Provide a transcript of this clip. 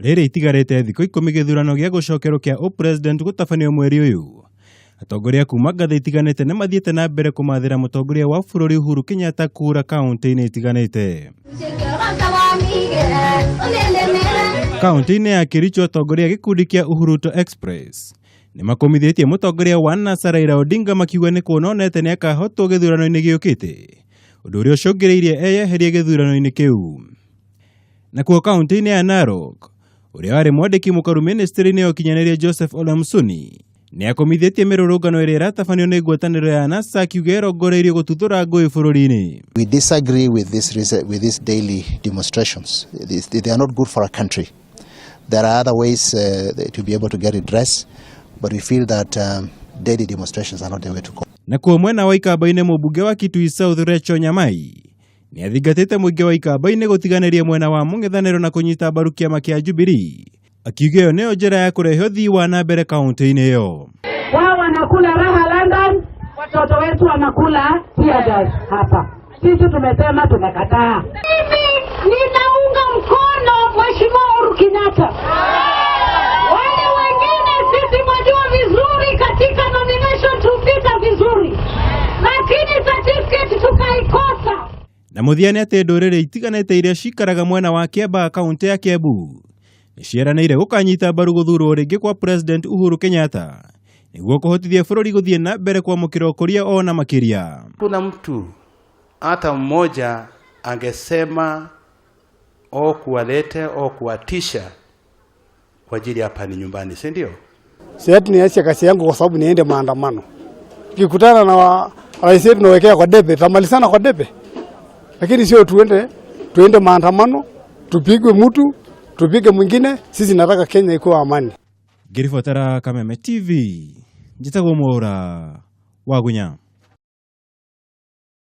Rĩrĩ itigarĩte thikũ ikũmi gĩthurano gĩa gũcokerwo kĩa ũpresident gũtabanio mweri ũyũ. Atongoria kuma ngathĩ itiganĩte nĩ mathiĩte na mbere kũmathĩra mũtongoria wa bũrũri Uhuru Kenyatta kura kaunti-inĩ itiganĩte. Kaunti-inĩ ya Kericho atongoria a gĩkundi kĩa Uhuruto Express nĩ makũmithĩtie mũtongoria wa NASA Raila Odinga makiuga nĩ kuona onete nĩ akahotwo gĩthurano-inĩ gĩũkĩte ũndũ ũrĩa ũcũngĩrĩirie eyeherie gĩthurano-inĩ kĩu. Nakuo kaunti-inĩ ya Narok ũrĩa warĩ mwandĩki mũkaru ministry-inĩ ya ũkinyanĩria Joseph Ole Musuni nĩ akomithĩtie mĩrũrũngano ĩrĩa ĩratabanio nĩ ngwatanĩro ya NASA akiuga ĩrongoreirio gũtuthũra ngũĩ bũrũri-inĩ. We disagree with this with these daily demonstrations. They are not good for our country. There are other ways to be able to get redress, but we feel that daily demonstrations are not the way to go. Nakuo mwena wa Ikamba-inĩ mũmbunge wa Kitui South Rachel Nyamai nĩ athingatĩte mũingĩ wa Ikamba-inĩ gũtiganĩria mwena wa mũng'ethanĩro na kũnyita mbaru kĩama kĩa Jubilee akiuga ĩyo nĩyo njĩra ya kũrehe ũthii wa na mbere kaunti-inĩ ĩyo. Wao wanakula raha London, watoto wetu wanakula tear gas hapa. Sisi tumesema tumekataa. Mimi ninaunga mkono Mheshimiwa Uhuru Kenyatta. Wale wengine sisi mwajua vizuri, katika nomination tupita vizuri, lakini certificate tukaikosa. Na mũthia nĩ atĩ ndũrĩrĩ itiganĩte iria cikaraga mwena wa Kiambaa kaunti ya Kiambu nĩ ciĩranĩire gũkanyita mbaru gũthurwo rĩngĩ kwa President Uhuru Kenyatta nĩguo kũhotithia bũrũri gũthiĩ na mbere kwamũkĩra ũkũria ona makĩria. Kuna mtu hata mmoja angesema au kuwalete au kuwatisha kwa ajili hapa ni nyumbani, si ndio? Si ati niache kazi yangu kwa sababu niende maandamano. Nikikutana na rais wetu nawekea kwa debe, tamalizana kwa debe. Lakini sio tuende maandamano, tupigwe mtu, tupige mwingine. Sisi nataka Kenya ikuwe amani. Ngĩribotera Kameme TV, njĩtagwo Mwaura wa Gunya.